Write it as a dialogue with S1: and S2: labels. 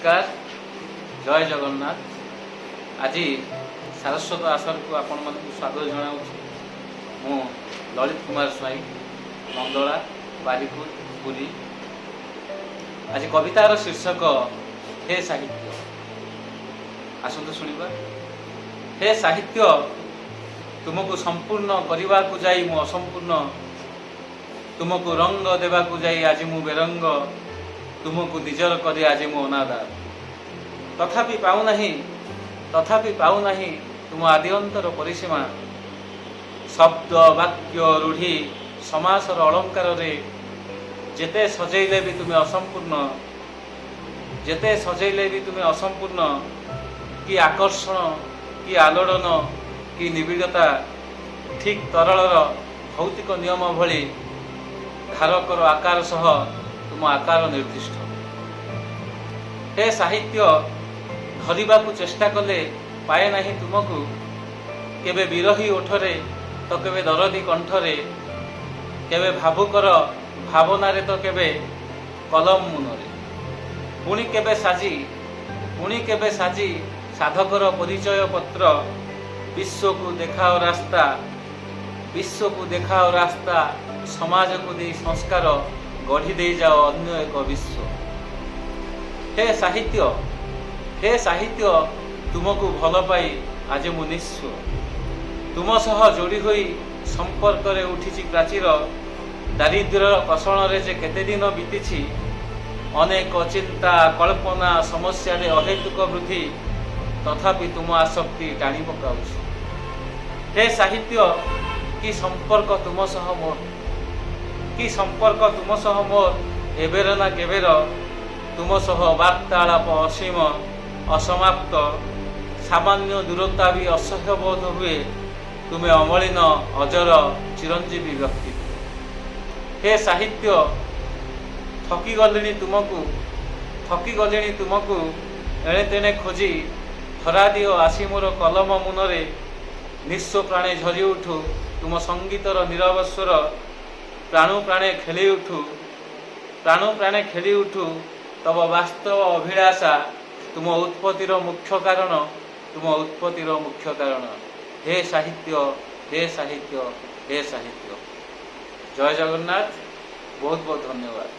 S1: ନମସ୍କାର, ଜୟ ଜଗନ୍ନାଥ। ଆଜି ସାରସ୍ୱତ ଆସରକୁ ଆପଣମାନଙ୍କୁ ସ୍ୱାଗତ ଜଣାଉଛି। ମୁଁ ଲଳିତ କୁମାର ସ୍ୱାଇଁ, ନନ୍ଦଳା, ବାରିପୁର, ପୁରୀ। ଆଜି କବିତାର ଶୀର୍ଷକ ହେ ସାହିତ୍ୟ। ଆସନ୍ତୁ ଶୁଣିବା। ହେ ସାହିତ୍ୟ, ତୁମକୁ ସମ୍ପୂର୍ଣ୍ଣ କରିବାକୁ ଯାଇ ମୁଁ ଅସମ୍ପୂର୍ଣ୍ଣ। ତୁମକୁ ରଙ୍ଗ ଦେବାକୁ ଯାଇ ଆଜି ମୁଁ ବେରଙ୍ଗ। ତୁମକୁ ନିଜର କରି ଆଜି ମୁଁ ଅନାଦାର। ତଥାପି ପାଉନାହିଁ, ତଥାପି ପାଉନାହିଁ ତୁମ ଆଦି ଅନ୍ତର ପରିସୀମା। ଶବ୍ଦ, ବାକ୍ୟ, ରୂଢ଼ି, ସମାସର ଅଳଙ୍କାରରେ ଯେତେ ସଜେଇଲେ ବି ତୁମେ ଅସମ୍ପୂର୍ଣ୍ଣ। ଯେତେ ସଜେଇଲେ ବି ତୁମେ ଅସମ୍ପୂର୍ଣ୍ଣ। କି ଆକର୍ଷଣ, କି ଆଲୋଡ଼ନ, କି ନିବିଡ଼ତା! ଠିକ୍ ତରଳର ଭୌତିକ ନିୟମ ଭଳି ଧାରକର ଆକାର ସହ ତୁମ ଆକାର ନିର୍ଦ୍ଦିଷ୍ଟ। ହେ ସାହିତ୍ୟ, ଧରିବାକୁ ଚେଷ୍ଟା କଲେ ପାଏ ନାହିଁ ତୁମକୁ। କେବେ ବିରହୀ ଓଠରେ ତ କେବେ ଦରଦୀ କଣ୍ଠରେ, କେବେ ଭାବୁକର ଭାବନାରେ ତ କେବେ କଲମ ମୁନରେ। ପୁଣି କେବେ ସାଜି ସାଧକର ପରିଚୟ ପତ୍ର, ବିଶ୍ୱକୁ ଦେଖାଅ ରାସ୍ତା, ବିଶ୍ୱକୁ ଦେଖାଅ ରାସ୍ତା। ସମାଜକୁ ଦେଇ ସଂସ୍କାର ଗଢ଼ି ଦେଇଯାଅ ଅନ୍ୟ ଏକ ବିଶ୍ୱ। ହେ ସାହିତ୍ୟ, ହେ ସାହିତ୍ୟ, ତୁମକୁ ଭଲ ପାଇ ଆଜି ମୁଁ ନିଃସ୍ୱ। ତୁମ ସହ ଯୋଡ଼ି ହୋଇ ସମ୍ପର୍କରେ ଉଠିଛି ପ୍ରାଚୀର। ଦାରିଦ୍ର୍ୟର କଷଣରେ ଯେ କେତେ ଦିନ ବିତିଛି। ଅନେକ ଚିନ୍ତା, କଳ୍ପନା, ସମସ୍ୟାରେ ଅହେତୁକ ବୃଦ୍ଧି। ତଥାପି ତୁମ ଆସକ୍ତି ଟାଣି ପକାଉଛି। ହେ ସାହିତ୍ୟ, କି ସମ୍ପର୍କ ତୁମ ସହ ମୋର, କି ସମ୍ପର୍କ ତୁମ ସହ ମୋର, ଏବେର ନା କେବେର। ତୁମ ସହ ବାର୍ତ୍ତାଳାପ ଅସୀମ, ଅସମାପ୍ତ। ସାମାନ୍ୟ ଦୂରତା ବି ଅସହ୍ୟ ବୋଧ ହୁଏ। ତୁମେ ଅମଳିନ, ଅଜର, ଚିରଞ୍ଜୀବୀ ବ୍ୟକ୍ତିତ୍ୱ। ହେ ସାହିତ୍ୟ, ଥକି ଗଲିଣି ତୁମକୁ, ଥକି ଗଲିଣି ତୁମକୁ ଏଣେ ତେଣେ ଖୋଜି। ଧରା ଦିଅ ଆସି ମୋର କଲମ ମୁନରେ। ନିଃସ୍ୱ ପ୍ରାଣେ ଝରି ଉଠୁ ତୁମ ସଙ୍ଗୀତର ନୀରବ ସ୍ୱର। ପ୍ରାଣୁ ପ୍ରାଣେ ଖେଳି ଉଠୁ, ପ୍ରାଣୁ ପ୍ରାଣେ ଖେଳି ଉଠୁ ତବ ବାସ୍ତବ ଅଭିଳାଷା। ତୁମ ଉତ୍ପତ୍ତିର ମୁଖ୍ୟ କାରଣ, ତୁମ ଉତ୍ପତ୍ତିର ମୁଖ୍ୟ କାରଣ। ହେ ସାହିତ୍ୟ, ହେ ସାହିତ୍ୟ, ହେ ସାହିତ୍ୟ। ଜୟ ଜଗନ୍ନାଥ। ବହୁତ ବହୁତ ଧନ୍ୟବାଦ।